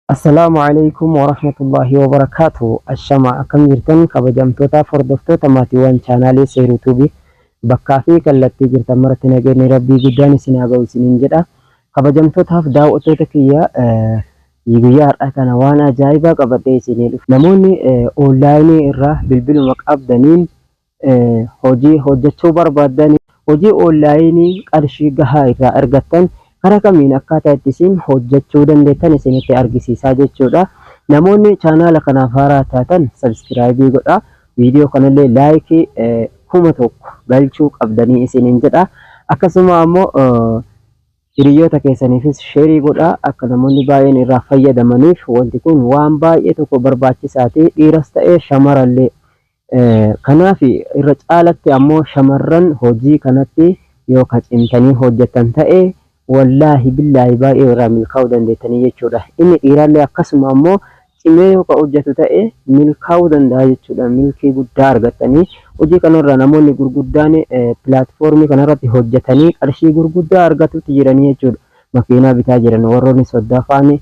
Assalaamu Aleeykum Warahmatullaahi Wabarakaatuh Ashama akkam jirtan kabajamtootaaf hordoftoota maatiiwwan chaanaalii Seeruu Tuubii bakkaa fi kallattii jirtan maratti nageenyi Rabbii guddaan isin haa ga'u isiniin jedha. Kabajamtootaaf daawwattoota kiyya guyyaa har'aa kana waan ajaa'ibaa qabadhee isinii dhufe. Namoonni onlaayinii irraa bilbiluma qabdaniin hojii hojjechuu barbaaddan hojii onlaayinii qarshii gahaa irraa argattan karaa kamiin akkaataa itti isin hojjechuu dandeettan isinitti argisiisaa jechuudha. Namoonni chaanaala kanaaf haaraa taatan sabiskiraayibii godhaa. Viidiyoo kanallee laayikii 1000 galchuu qabdanii isiniin jedha. Akkasuma ammoo hiriyoota keessaniifis sheerii godhaa akka namoonni baay'een irraa fayyadamaniif wanti kun waan baay'ee tokko barbaachisaati. Dhiiras ta'ee shamarallee. Kanaaf irra caalatti ammoo shamarran hojii kanatti yoo ka cimtanii hojjettan ta'e wallaahi billaahi baay'ee irraa milkaa'uu dandeettanii jechuudha. Inni dhiiraallee akkasuma ammoo cimee yoo ka hojjetu ta'e milkaa'uu danda'a jechuudha. Milkii guddaa argattanii hojii kanarraa namoonni gurguddaan pilaatfoormii kanarratti hojjetanii qarshii gurguddaa argatutti jiranii jechuudha. Makiinaa bitaa jiran warroonni soddaa faani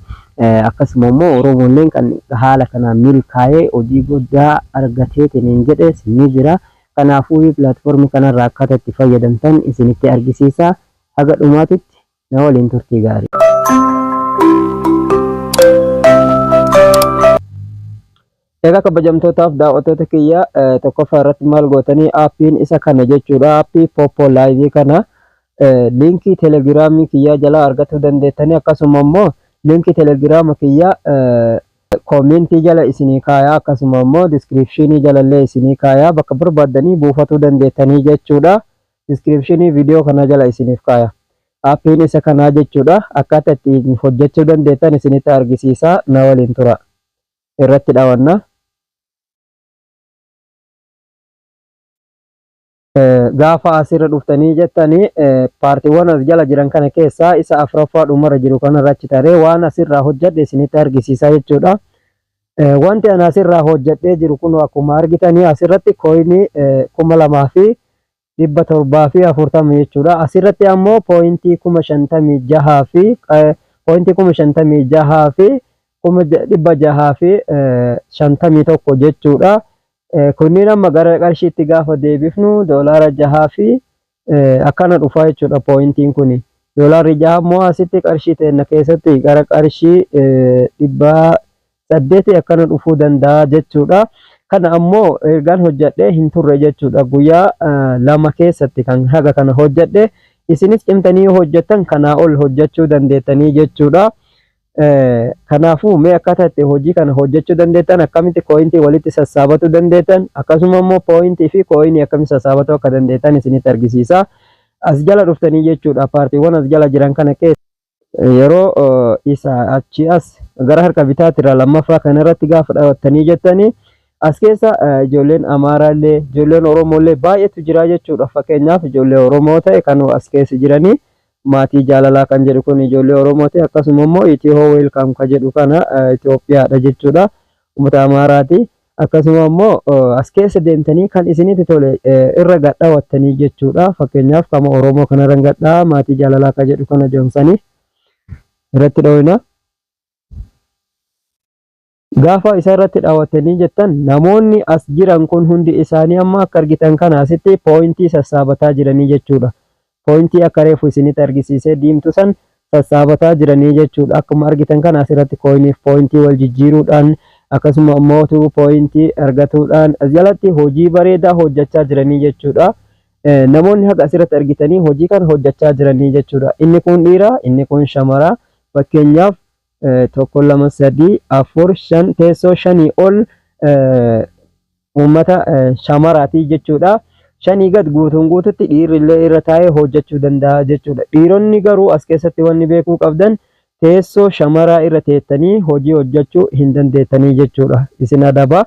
akkasuma immoo Oromoolleen kan haala kanaan milkaa'ee hojii guddaa argateetiin hin jedhes ni jira. Kanaafuu pilaatfoormii kanarraa akkaataa itti fayyadamtan isinitti argisiisa. Haga dhumaatitti na waliin turtii gaarii. Egaa kabajamtootaaf daawwattoota kiyya tokkoffaa irratti maal gootanii aappiin isa kana jechuudha. Aappii Poppo Live kana liinkii telegiraamii kiyyaa jalaa argachuu dandeettanii akkasuma immoo liinkii telegiraama kiyya koomentii jala isinii kaayaa akkasuma immoo diskiripshinii jalallee isinii kaayaa bakka barbaaddanii buufatuu dandeettanii jechuudha. Diskiripshinii viidiyoo kana jala isiniif kaaya. Aappiin isa kanaa jechuudha. Akkaataa ittiin hojjechuu dandeettan isinitti argisiisa na waliin tura. Irratti dhawanna. Gaafa asirra dhuftanii jettanii paartiiwwan as jala jiran kana keessaa isa afuraffaa dhumarra jiru kanarra achi taree waan asirraa hojjedhe isinitti argisiisa jechuudha. Wanti ani asirraa hojjedhee jiru kun akkuma argitanii asirratti kooyinii 2740 jechuudha. Asirratti ammoo pooyintii 56,000 fi pooyintii 56,000 fi 651 jechuudha. Kunniin amma gara qarshiitti gaafa deebifnu doolaara jahaa fi akkana dhufa jechuudha pooyintiin kuni. Doolaarri jaha immoo asitti qarshii teenna keessatti gara qarshii 800 akkana dhufuu danda'a jechuudha. Kana ammoo ergaan hojjedhee hin turre jechuudha. Guyyaa 2 keessatti kan haga kana hojjedhe. Isinis cimtanii yoo hojjettan kanaa ol hojjechuu dandeettanii jechuudha. Kanaafuu mee akkaataa itti hojii kana hojjechuu dandeettan, akkamitti kooyintii walitti sassaabatuu dandeettan, akkasuma immoo pooyintii fi kooyinii akkamitti sassaabatuu akka dandeettan isinitti argisiisa. As jala dhuftanii jechuudha paartiiwwan as jala jiran kana keessa yeroo isa achi as gara harka bitaatirraa lammaffaa kanarratti gaafa dhawattanii jettanii as keessa ijoolleen Amaaraallee ijoolleen Oromoollee baay'eetu jira jechuudha. Fakkeenyaaf ijoollee Oromoo ta'e kan as keessa jiranii maatii jaalalaa kan jedhu kun ijoollee Oromooti. Akkasuma immoo Itiyoo Weelkaam kan jedhu kana Itoophiyaadha jechuudha. Uummata Amaaraati. Akkasuma immoo as keessa deemtanii kan isinitti tole irra gadhawattanii jechuudha. Fakkeenyaaf kama Oromoo kanarra gadhaa maatii jaalalaa kan jedhu kana joomsanii irratti dhooyna. Gaafa isa irratti dhawattanii jettan namoonni as jiran kun hundi isaanii amma akka argitan kana asitti pooyintii sassaabataa jiranii jechuudha. Pooyintii akka reefu isinitti argisiisee diimtuu san sassaabataa jiranii jechuudha. Akkuma argitan kana asirratti kooyiniif pooyintii wal jijjiiruudhaan akkasuma mootuu pooyintii argatuudhaan as jalatti hojii bareedaa hojjechaa jiranii jechuudha. Namoonni haga asirratti argitanii hojii kana hojjechaa jiranii jechuudha. Inni kun dhiira, inni kun shamara. Fakkeenyaaf 1 2 3 4 5 teessoo shanii ol uummata shamaraatii jechuudha. Shanii gad guutuun guututti dhiirri illee irra taa'ee hojjechuu danda'a jechuudha. Dhiironni garuu as keessatti wanni beekuu qabdan teessoo shamaraa irra teettanii hojii hojjechuu hin dandeettanii jechuudha. Isin adaba.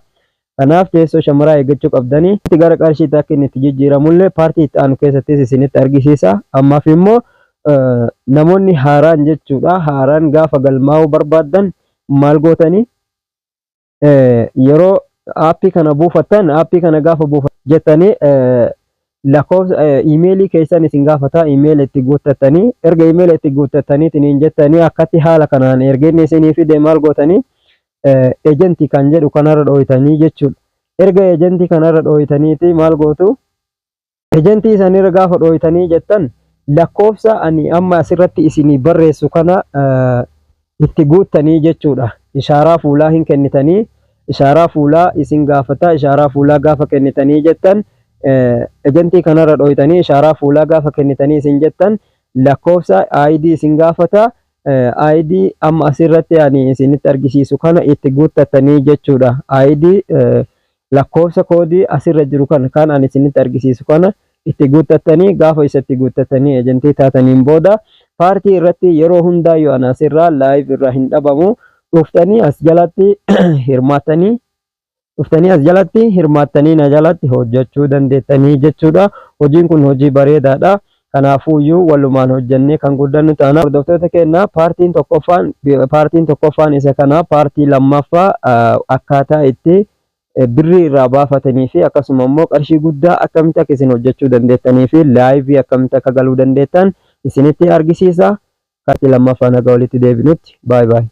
Kanaaf teessoo shamaraa eeggachuu qabdanii. Gara qarshiitti akka inni itti jijjiiramullee paartii itti aanu keessattis isinitti argisiisa. Ammaaf immoo namoonni haaraan jechuudha. Haaraan gaafa galmaa'uu barbaaddan maal gootanii yeroo aappii kana buufattan aappii kana gaafa buufattan jettanii Lakkoofsa iimeelii keessan isin gaafata. Iimeela itti guuttattanii, erga iimeela itti guuttattaniitiin jettanii, akkatti haala kanaan erga inni isinii fide maal gootanii? Ejentii kan jedhu kanarra dhooytanii jechuudha. Erga ejentii kanarra dhooytaniiti maal gootu? Ejentii sanirra gaafa dhooytanii jettan, lakkoofsa ani amma asirratti isinii barreessu kana itti guuttanii jechuudha. Ishaaraa fuulaa hin kennitanii, ishaaraa fuulaa isin gaafata. Ishaaraa fuulaa gaafa kennitanii jettan, ejentii kanarra dhooytanii ishaaraa fuulaa gaafa kennitanii isin jettan, lakkoofsa ID isin gaafata. ID amma asirratti ani isinitti argisiisu kana itti guuttattanii jechuudha. ID lakkoofsa koodii asirra jiru kana kan ani isinitti argisiisu kana itti guuttattanii, gaafa isatti guuttattanii ejentii taataniin booda, paartii irratti yeroo hundaayyuu ana asirraa live irraa hin dhabamu. Dhuftanii as jalatti hirmaattanii, dhuftanii as jalatti hirmaattanii na jalatti hojjechuu dandeettanii jechuudha. Hojiin kun hojii bareedaadha. Kanaafuuyyuu walumaan hojjennee kan guddannu taana. Hordoftoota keenya, paartiin tokkoffaan isa kana. Paartii lammaffaa akkaataa itti birrii irraa baafatanii fi akkasuma immoo qarshii guddaa akkamitti akka isin hojjechuu dandeettanii fi live akkamitti akka galuu dandeettan isinitti argisiisa. Paartii lammaffaa nagaa walitti deebinutti, baay'ee baay'ee.